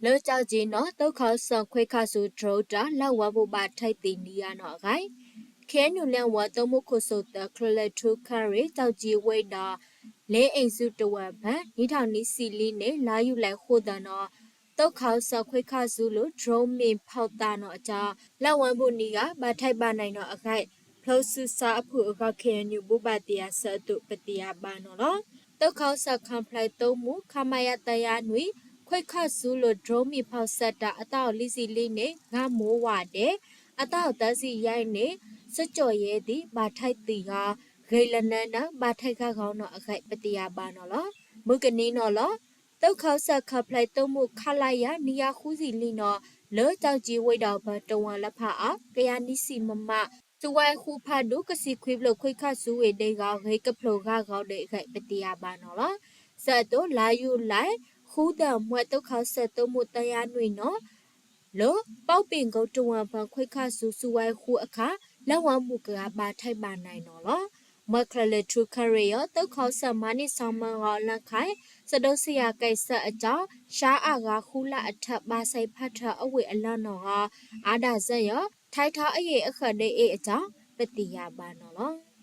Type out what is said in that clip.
လၢကၠီၣ်ကၠံနီၤ သုးခီစၢၣ်ခွဲခါဆူ drone တၢ် လၢဝါပူၤဘၣ်ထဲးသံနံၤယါနီၤအဂၤ ခ့ၣ်အဲၣ်ယူၣ်လ့ၣ်ဝီ သုးမုၢ်ခိၣ်စိၤသၢ ချၢၣ်လဲၣ်ထူခရံာ် ကၠီၣ်ကၠံဝ့ၢ်ဒီး လ့အ့ၣ်ဆူတဝၢၣ်ဖၢ နံၣ်ထီၣ်နံၣ်ဆံလံန့ၣ် လါယူၤလံဃိသၢနီၤ သုးခီစၢၣ်ခွဲခါဆူလၢ drone မ့ၢ်ဖီၣ်သးနီၤအကၠီ လၢဝါပူၤနံၤယါ ဘၣ်ထဲးဘၣ်နံၤနီၤအဂၤ ဖျိစုဆါအဖုၣ်အဂီၢ် ခ့ၣ်အဲၣ်ယူၣ် ဘိးဘၣ်တ့ၢ်အဆၢအသိး ပသ့ၣ်ညါဘၣ်နီၤလီၤ. သုးခီစၢၣ်ခၣ်ဖျဲးသုးမုၢ် ခမရ သၢယါနွံ ခွဲခါဆူလၢ drone မ့ၢ်ဖီၣ်ဆၢတၢ် အသးအိၣ်လွံၢ်ဆံလံန့ၣ် ငါမိၢ်ဝၤဒဲး အသးအိၣ်သၢဆံယါအံၤန့ၣ် ဆၢကၠီၣ်ယဲသံ ဘၣ်ထဲးသံဂီၤ ဂ့ၤလၢနၢနၢ ဘၣ်ထဲးဂၤဂီၤနီၤအဂၤ ပသ့ၣ်ညါဘၣ်နီၤလီၤ. မုၢ်ကနံၤနီၤလီၤ သုးခီစၢၣ်ခၣ်ဖျဲးသုးမုၢ် ခလရ နံၣ်ယါဃုဆံလံနီၤ လၢကၠီၣ်ကၠံဝ့ၢ်ဒီးပၢၤတဝၢၣ်လၢဖးအါ ကယၤနံၣ်ဆံ မမ စုဝဲဃုဖးဒိၣ် ကဆံခွံဖျၢၣ် ခွဲခါဆူဝ့ၢ်ဒဲးဂီၤ ဂ့ၤကဖျိးဂၤဂီၤဒီးအဂၤ ပသ့ၣ်ညါဘၣ်နီၤလီၤ. ဆၢအသိး လါယူၤလံ ဃုသၢ မွဲသုးခီစၢၣ်သုးမုၢ် သၢယါနွံနီၤ လၢ ပီၣ်ပ့ၣ်ကိၤတဝၢၣ်ဖၢ ခွဲခါဆူ စုဝဲဃုအခါ လၢဝါပူၤကဂၤ ဘၣ်ထဲးဘၣ်နံၤနီၤလီၤ. မွဲချၢၣ်လဲၣ်ထူခရံာ်အံၤ သုးခီစၢၣ်မၤန့ၢ်စီၤမၢဂီၤလၢခါ စဒိးစယၤကဲးစၢးအကၠီ ရှါအါဂၤဃုလါအထၢၣ် ဘၣ်ဆဲးဖးထၢၣ်အဝ့ၢ်အလီၢ်နီၤဂီၤ အါဒၣ်စၢၤယီၤ ထဲးထီၣ်အယံာ်အဃၢၤဒ်အံၤအကၠီ ပသ့ၣ်ညါဘၣ်နီၤလီၤ.